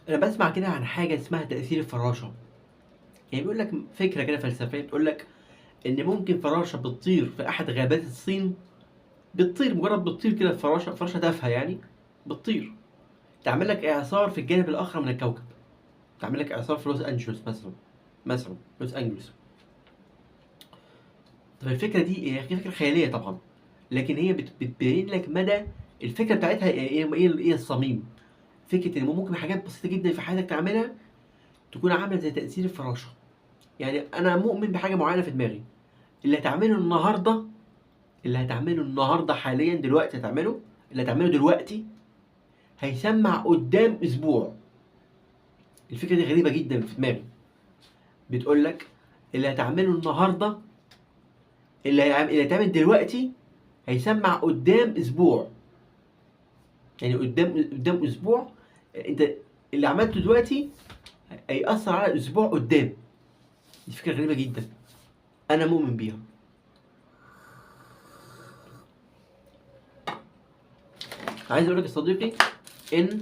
انا بسمع كده عن حاجة اسمها تاثير الفراشة. يعني بيقول لك فكرة كده فلسفية، بتقول لك ان ممكن فراشه بتطير في احد غابات الصين، بتطير مجرد بتطير كده، فراشه تافهة يعني، بتطير تعمل لك اعصار في الجانب الاخر من الكوكب، تعمل لك اعصار في لوس انجلوس مثلا لوس انجلوس. طب الفكرة دي هي فكرة خيالية طبعا، لكن هي بتبين لك مدى الفكرة بتاعتها ايه الصميم. فكرة ان ممكن حاجات بسيطة جدا في حياتك تعملها تكون عامله زي تاثير الفراشة. يعني انا مؤمن بحاجة معينة في دماغي، اللي هتعمله النهارده، اللي هتعمله النهارده حاليا دلوقتي هتعمله، اللي هتعمله دلوقتي هيسمع قدام اسبوع. الفكرة دي غريبة جدا في دماغي، بتقول لك اللي هتعمله النهارده، اللي هيتعمل دلوقتي هيسمع قدام اسبوع. يعني قدام اسبوع، انت اللي عملته دلوقتي هيأثر على اسبوع قدام. دي فكرة غريبة جدا، انا مؤمن بيها. عايز اقول لك يا صديقي ان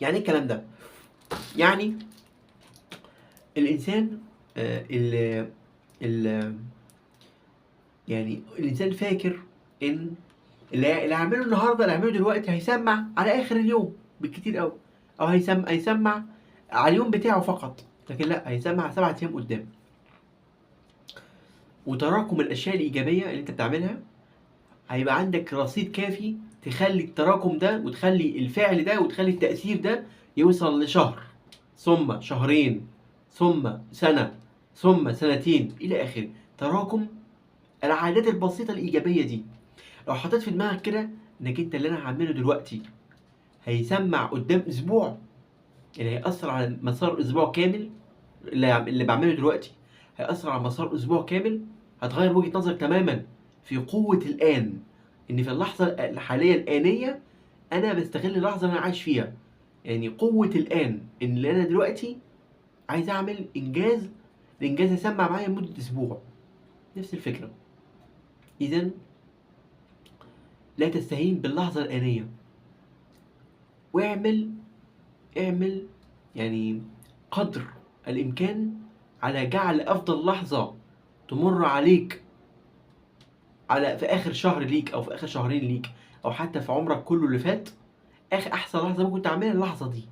يعني ايه الكلام ده؟ يعني الانسان يعني الانسان فاكر ان اللي هعمله النهارده، اللي هعمله دلوقتي هيسمع على اخر اليوم بالكتير قوي، او هيسمع على اليوم بتاعه فقط، لكن لا، هيسمع 7 ايام قدام. وتراكم الاشياء الايجابية اللي انت بتعملها هيبقى عندك رصيد كافي تخلي التراكم ده وتخلي الفعل ده وتخلي التأثير ده يوصل لشهر، ثم شهرين، ثم سنة، ثم سنتين، إلى آخره. تراكم العادات البسيطة الإيجابية دي لو حطيت في دماغك كده إنك أنت اللي أنا هعمله دلوقتي هيسمع قدام أسبوع، يعني هيأثر على مسار أسبوع كامل، اللي بعمله دلوقتي هيأثر على مسار أسبوع كامل، هتغير وجهة نظرك تماما في قوة الآن. إن في اللحظة الحالية الآنية أنا بستغل اللحظة اللي أنا عايش فيها. يعني قوة الآن إن اللي أنا دلوقتي عايز أعمل إنجاز، الإنجاز يسمع معايا لمدة أسبوع. نفس الفكرة. إذن لا تستهين باللحظة الآنية، واعمل يعني قدر الإمكان على جعل أفضل لحظة تمر عليك على في آخر شهر ليك، أو في آخر شهرين ليك، أو حتى في عمرك كله اللي فات. آخر أحسن لحظة ممكن تعملها اللحظة دي،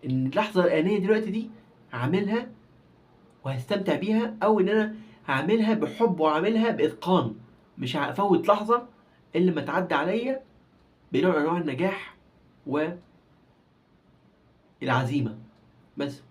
إن اللحظة الآنية دلوقتي دي هعملها وهستمتع بيها، أو إن أنا هعملها بحب وهعملها بإتقان، مش هفوت لحظة اللي ما تعدي عليا بنوع من أنواع النجاح والعزيمة. بس.